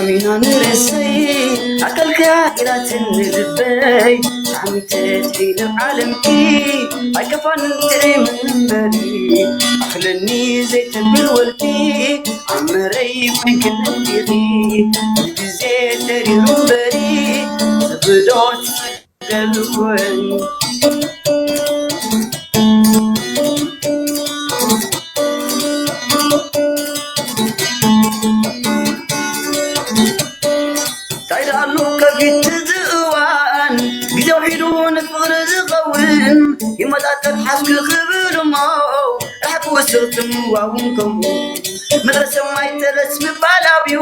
ኮይና ንርእሰይ ኣካልካ ኢላትኒ ልበይ ብጣዕሚ ተትሒነ ዓለምኪ ኣይከፋን ጥዒምን እምበሪ ኣኽለኒ ዘይተብል ወልቂ ኣመረይ ኮይንክኒ እንዲኺ ኩሉ ግዜ ተሪሩ እምበሪ ዝኽዶ ትደልወን እንታይ ደኣሉ ከፊት ዝእዋን ግዜ ውሒዱ ንፍቕሪ ዝኸውን ይመጣጠር ሓስኪ ክብል እሞ ርሕቂ ውስኽ ትምዋውን ከምኡ ምድረ ሰማይ ተለስ ምባል ኣብዩ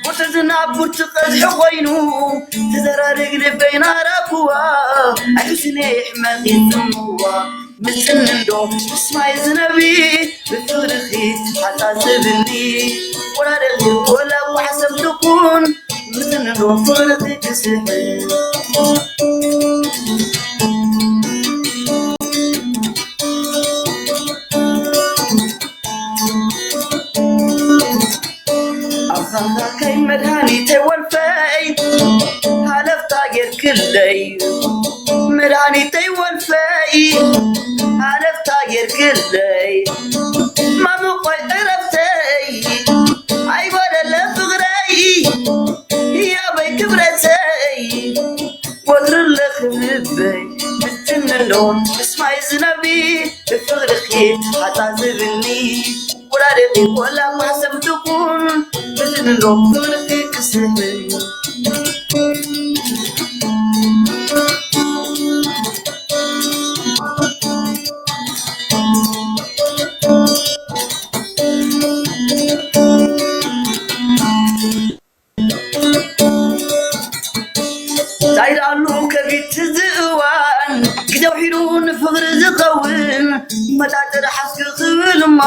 ሞተ ዝናብ ቡርቲ ቀዝሒ ኮይኑ ትዘራርግ ልበይ ናራኩዋ ኣይሕስነ ይሕመቕ ይጽምዋ ምጽንንዶ ስማይ ዝነቢ ብፍቕርኺ ሓጻጽብኒ ወላደኺ ወላ ኳሕሰብ ትኹን ምጽንንዶ ፍቕርኺ ክስሕን ኣኻኻከይ መድሃኒተይ ወልፈይ ሃለፍታ ጌርክለይ መድሃኒተይ ወልፈይ ሃለፍታ ጌርክለይ ማሙቆይ ዕረፍተይ ኣይጎደለ ፍቕረይ ህያበይ ክብረተይ ወትሩ ለኽብበይ ምትንሎ ምስማይ ዝነቢ ብፍቕርኺ ሓጻጽብኒ ወላደኺ ወላ ማሕሰብ ትኹን ምትንሎ ፍቕርኺ ክስሕብ ዛይድ ኣሉ ከቢድ ትዝእዋን ግዜ ውሒዱ ንፍቕሪ ዝኸውን መጣጥር ሓስኪ ክብል እሞ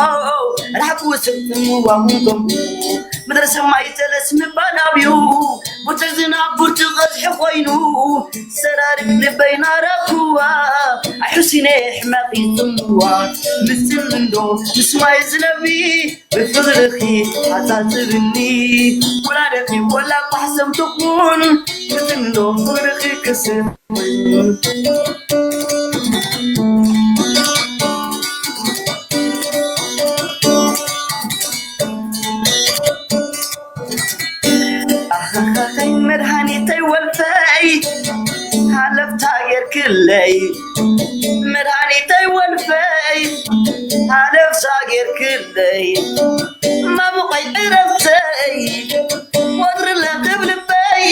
ርሓቅ ውስጥ ምዋውን ከምኡ ምድሪ ሰማይ ተለስ ምባል ኣብዩ ቡርትዕ ዝናብ ቡርትዕ ቀዝሒ ኮይኑ ሰራርግ ልበይ ናረኽዋ ኣሕሲነ ሕመቕ ይጽምዋ ምስል እንዶ ምስማይ ዝነቢ ብፍቕርኺ ሓጻጽብኒ ወላደኺ ወላ ኳሕሰም ትኹን ክትንዶ ፍቕርኺ ክስሕን ኣኸኸኸይ መድሃኒተይ ወልፈይ ሃለፍታ ጌርክለይ መድሃኒተይ ወልፈይ ሃለፍታ ጌርክለይ ማሙቐይ ዕረፍተይ ወትሪ ለኽብ ልበይ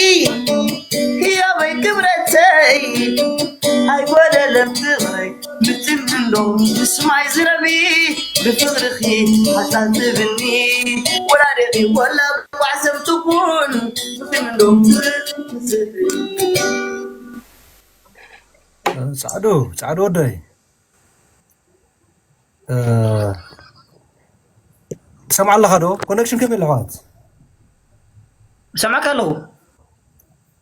ህያበይ ክብረተይ ኣይጎደለን ፍቕረይ ምትንዶ ምስማይ ዝረቢ ብፍቕርኺ ሓጻጽብኒ ወላደኺ ወላ ጓዕሰብ ትኹን ምትንዶ ጻዕዱ ጻዕዱ ወደይ ትሰምዓ ኣለኻ ዶ? ኮነክሽን ከመይ ኣሎ ኣሕዋት? ይሰምዓካ ኣለኹ።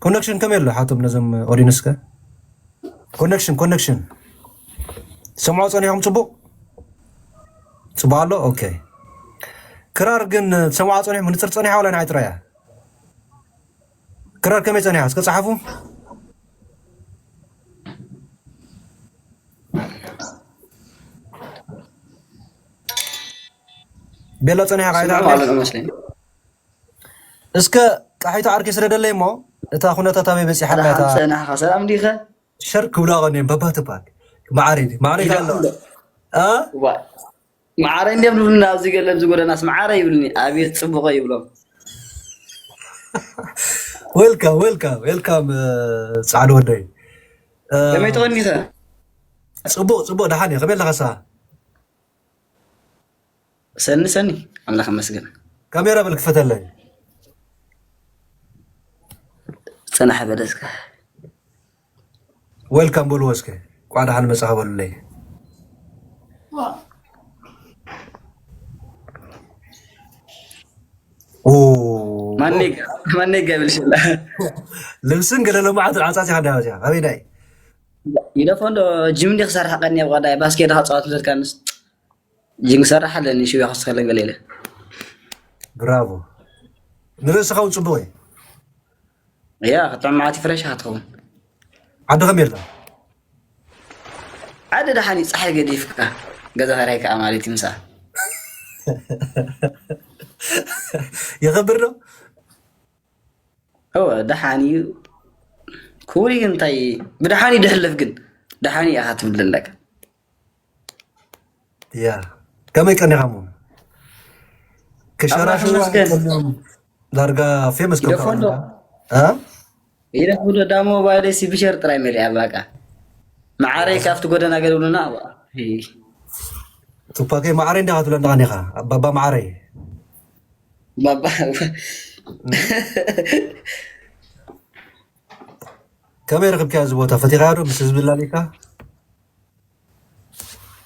ኮነክሽን ከመይ ኣሎ? ሓቶም ነዞም ኦዲንስ ከ ኮነክሽን ኮነክሽን ትሰምዑ ጸኒሖም ጽቡቕ ጽቡቕ ኣሎ። ኦኬ ክራር ግን ትሰምዓ ጸኒሖም ንጽር ጸኒሓ ወላ ንዓይ ጥራያ? ክራር ከመይ ጸኒሓ እስከ ጸሓፉ። ቤላ ጸኒሓ ቃይዳ እስከ ጣሒቱ ዓርኪ ስደደለይ እሞ እታ ኩነታት ኣበይ በጺሓ ኣላ እታ ጸናሕካ ሰላም ዲኸ? ሸር ክብላ ቀኒዮም በባ ትባል ማዕረ ማዕረ ኣሎ ማዕረ እንዲም ዝብሉኒ ኣብዚ ገለ ኣብዚ ጎደናስ ማዕረ ይብሉኒ። ኣቤት ጽቡቐ ይብሎም። Welcome welcome welcome ጻዕዱ ወደይ ከመይ ትኾኒኸ? ጽቡቕ ጽቡቕ ደሓን እየ። ከመይ ኣለኻ ንስኻ? ሰኒ ሰኒ ኣምላኽ ይመስገን። ካሜራ በል ክፈተለይ። ጽናሕ በል እስከ። Welcome በልዎ እስከ። እንቋዕ ደሓን መጻኻ በሉለይ። ማነጋ ብል ሽላ ልብስን ገለ ለማዓት ዓጻጺኻ እንዳመጽያ ኣበይ ናይ ይደፎ እንዶ ጅም እንዲ ክሰርሕ ቀኒ ኣብ ቀዳይ ባስኬት ክጻወት ዘለካ ንስ ጅም ክሰርሕ ኣለኒ ሽው ክስተኸለን ገለ ኢለ ብራቮ ንርእስኻ እውን ጽቡቕ እዩ። ያ ክጥዕም መዓት ፍረሽ ክትኸውን። ዓዲ ከመይ ኢልካ? ዓዲ ደሓን እዩ፣ ፀሓይ ገዲፍካ ገዛ ኸራይ ከዓ ማለት እዩ። ምሳ የኸብር ዶ? እወ ደሓን እዩ። ክቡር እዩ። እንታይ ብደሓን እዩ ድሕልፍ ግን ደሓን እዩ ኢኻ ትብል ዘለካ። ያ ከመይ ቀኒኻ እሞ? ክሸራሽሩ ይመስገን። ኣይቀንዮም። ዳርጋ ፌመስ ከም ይደፎ ዶ? እ? ይደፎ ዶ? ዳሞ ባይለሲ ብሸር ጥራይ መሊኣ በቃ። መዓረይ ካብቲ ጎደና ገለ ብሉና። ቱፓከይ ማዕረይ እንዲኻ ትብለኒ ቐኒኻ? ኣባባ ማዕረይ። ባባ ከመይ ረኽብካዮ እዚ ቦታ? ፈቲኻዮ ዶ? ምስ ህዝቢ ላሊካ?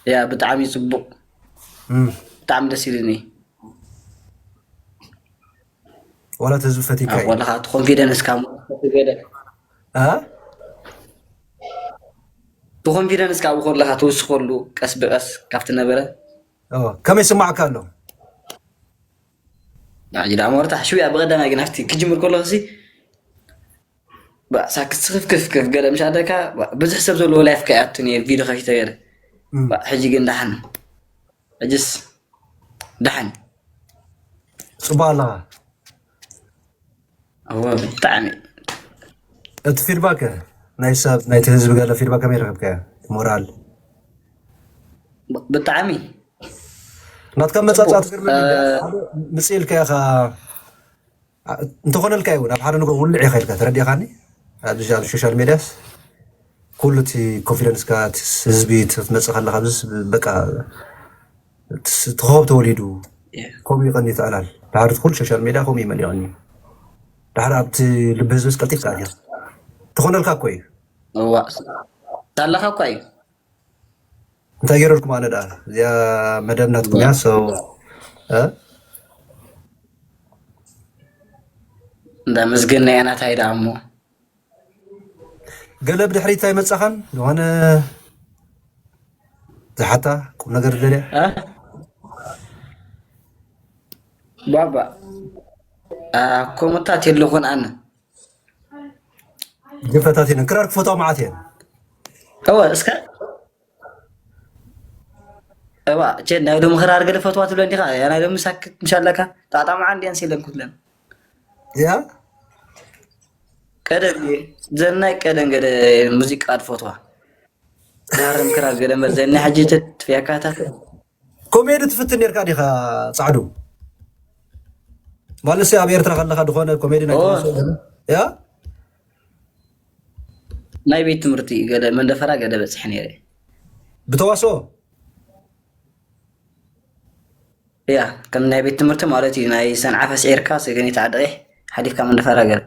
ያ ብጣዕሚ ጽቡቕ። እም። ብጣዕሚ ደስ ኢሉኒ። ዋላ እቲ ህዝቢ ፈቲካ እዩ። ወላኻ እቲ ኮንፊደንስ ካብ ገለ እ? ብኮንፊደንስ ካብኡ ከለኻ ትውስኸሉ ቀስ ብቀስ ካብቲ ነበረ። ኦ፣ ከመይ ስማዕካ ኣሎ? ሕጂ ደኣ መወርታ ሽውያ ብቐዳማይ ግን ኣብቲ ክጅምር ከለኹ ሲ ሳክት ስክፍክፍክፍ ገለ ምሽ ኣለካ። ብዙሕ ሰብ ዘለዎ ላይፍ ከይኣቱ ነይር ቪዲዮ ከፊተ ገለ። እም። ሕጂ ግን ደሓን፣ ሕጅስ ደሓን። ጽቡቕ ኣለኻ። እወ ብጣዕሚ እቲ ፊድባክ ናይ ሰብ ናይቲ ህዝቢ ገለ ፊድባክ ከመይ ረኽብካዮ? ሞራል ብጣዕሚ ናትካ መጻጻ ትግርመኒ እ- ሓደ ምጽእ ኢልካ ኢኻ። እንተኾነልካ እውን ኣብ ሓደ ነገር ውልዕ ኢኻ ኢልካ ተረዲእኻኒ። ኣብዚ ኣብ ሶሻል ሜድያስ ኩሉ እቲ ኮንፊደንስካ እቲ ህዝቢ ትመጽእ ከለካ ኣብዚ በቃ እቲ ኮኸብ ተወሊዱ ከምኡ ይቐኒ ይትኣላል። ድሓር እቲ ኩሉ ሶሻል ሜድያ ከምኡ ይመሊቐኒ። ድሓር ኣብቲ ልቢ ህዝብስ ቀልጢፍካ ኣትኻ። ተኾነልካ እኮ እዩ። እዋ ታለኻ እኳ እዩ። እንታይ ገይረልኩም ኣነ ደኣ እዚኣ መደብ ናትኩም እያ። So እ? እንዳ ምስግና እያ ናታይ ደኣ እሞ ገለ ብድሕሪት ኣይመጻኻን ዝኾነ ዝሓታ ቁም ነገር ደልያ እ? ባባ ኣ፣ ኮመታት የለኹን ኣነ ግን ፈታቲነን ክራር ክፈትዋ መዓት እየን። እወ እስከ እባ ቸ ናይ ሎሚ ክራር ገለ ፈትዋ ትብለ እንዲኻ ያ ናይ ሎሚ ሳክት ምሻለካ ጣጣ መዓን እንዲያን ሲለን ኩለን ያ ቀደም ዘናይ ቀደም ገለ ሙዚቃ ትፈትዋ ዳርም ክራር ገለ መዘኒ ሕጂ ትትፍያካታት ኮሜዲ ትፍትን ነርካ ዲኻ ጻዕዱ? ማለትሲ ኣብ ኤርትራ ከለኻ ዝኾነ ኮሜዲ ናይ ኦ። ተዋስኦ ገለ? ያ ናይ ቤት ትምህርቲ ገለ መንደፈራ ገለ በጽሕ ነይረ ብተዋስኦ ያ ከም ናይ ቤት ትምህርቲ ማለት እዩ ናይ ሰንዓፈ ስዒርካ ሰገኔት ዓድቒሕ ሓሊፍካ መንደፈራ ገለ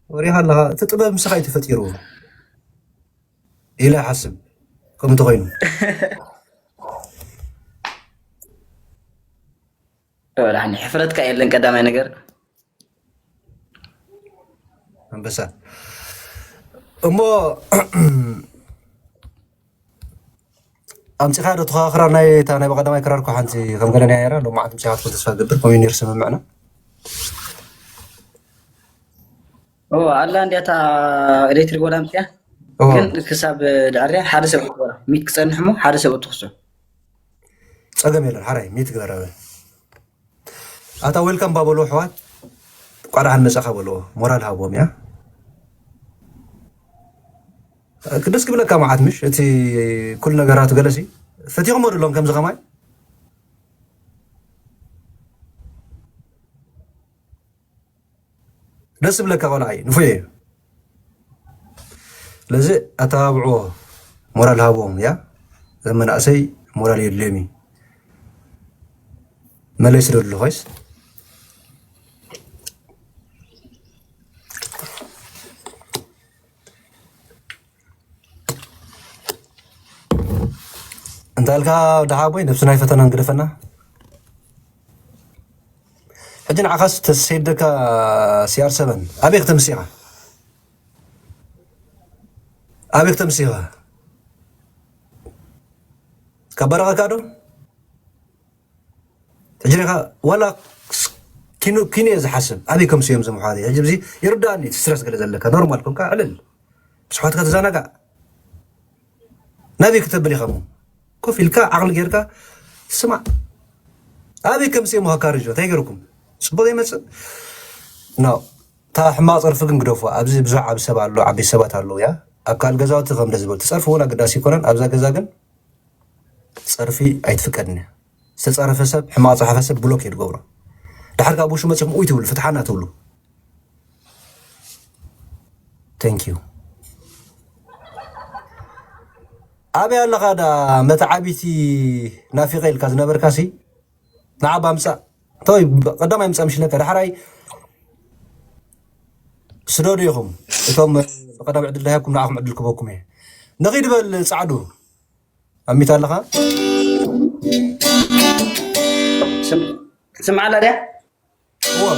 ወሪኻ ኣለኻ። እቲ ጥበብ ምስኻ እዩ ተፈጢሩ ኢለ ይሓስብ። ከምኡ እንተኾይኑ ወላኒ ሕፍረትካ የለን ቀዳማይ ነገር ኣንበሳ እሞ ኣምፂኻ ዶ ተኸኻኽራ ናይ እታ ናይ በቐዳማይ ክራር እኮ ሓንቲ ከም ገለ ናይ ራ ሎማዓት ምፅኻ ትኮን ተስፋ ዝገብር ኮይኑ ነይሩ ስምምዕና ኦ ኣላ እንዲያታ ኤሌክትሪክ ወላ ምፅያ ኦ፣ ግን ክሳብ ድዕርያ ሓደ ሰብ ወራ ሚት ክፀንሕ ሞ ሓደ ሰብ ትኽሶ ፀገም የለን ሓራይ ሚት ግበረ ኣታ ዌልካም ባበሎ ኣሕዋት ቋዳሓን መፃኻ በሎ ሞራል ሃቦም እያ ደስ ክብለካ መዓት ምሽ እቲ ኩሉ ነገራቱ ገለሲ ፈቲኹሞ ድሎም ከምዚ ከማይ ደስ ዝብለካ ቆልዓ እዩ ንፉዕ እዩ ስለዚ ኣተባብዕዎ ሞራል ሃብዎም እያ ዘመናእሰይ ሞራል የድልዮም እዩ መለይ ስደሉ ኮይስ እንታይ ኢልካ ደሓቦይ ነብስና ይፈተናን ግደፈና ሕጂ ንዓኻስ ተሰይደካ ሲኣር ሰበን ኣበይ ክተምስ ኢኻ ኣበይ ክተምስ ኢኻ ካብ በረቐካ ዶ ሕጂ ኻ ዋላ ኪኑ ኪኑ እየ ዝሓስብ። ኣበይ ከምስዮም ዘምሓሪ ሕጂ ብዚ ይርዳእኒ። እቲ ስትረስ ገለ ዘለካ ኖርማል ኮንካ ዕልል ምስ ኣሕዋትካ ተዛናጋዕ። ናበይ ክተብል ኢኻ እሞ? ኮፍ ኢልካ ዓቕሊ ጌርካ ስማዕ። ኣበይ ከምስዮም ካ ሪጆ እንታይ ገርኩም? ጽቡቕ ይመጽእ። ኖ፣ እታ ሕማቕ ጸርፊ ግን ግደፉ። ኣብዚ ብዙሕ ዓቢ ሰብ ኣሎ፣ ዓበይቲ ሰባት ኣለዉ። ያ ኣብ ካልእ ገዛውቲ ከም ዝበሉ ትጸርፊ እውን ኣገዳሲ ኣይኮነን። ኣብዛ ገዛ ግን ጸርፊ ኣይትፍቀድን እያ። ዝተጸረፈ ሰብ፣ ሕማቕ ዝጸሓፈ ሰብ ብሎክ እየ ዝገብሮ። ድሓር ካብ ብሹ መጺኹም ኡይ ትብሉ፣ ፍትሓና ትብሉ። Thank you። ኣበይ ኣለኻ ዳ መተዓቢቲ ናፊቐ ኢልካ ዝነበርካሲ ንዓባ ምጻእ። እቶይ ቀዳማይ ምጻእ ምሽለካ ዳሕራይ ስደዱ ኢኹም። እቶም ብቐዳም ዕድል ዳሂብኩም ንዓኹም ዕድል ክበኩም እየ። ንኺድ በል ጻዕዱ ኣሚት ኣለኻ? ስምዓላ ድያ? እወ።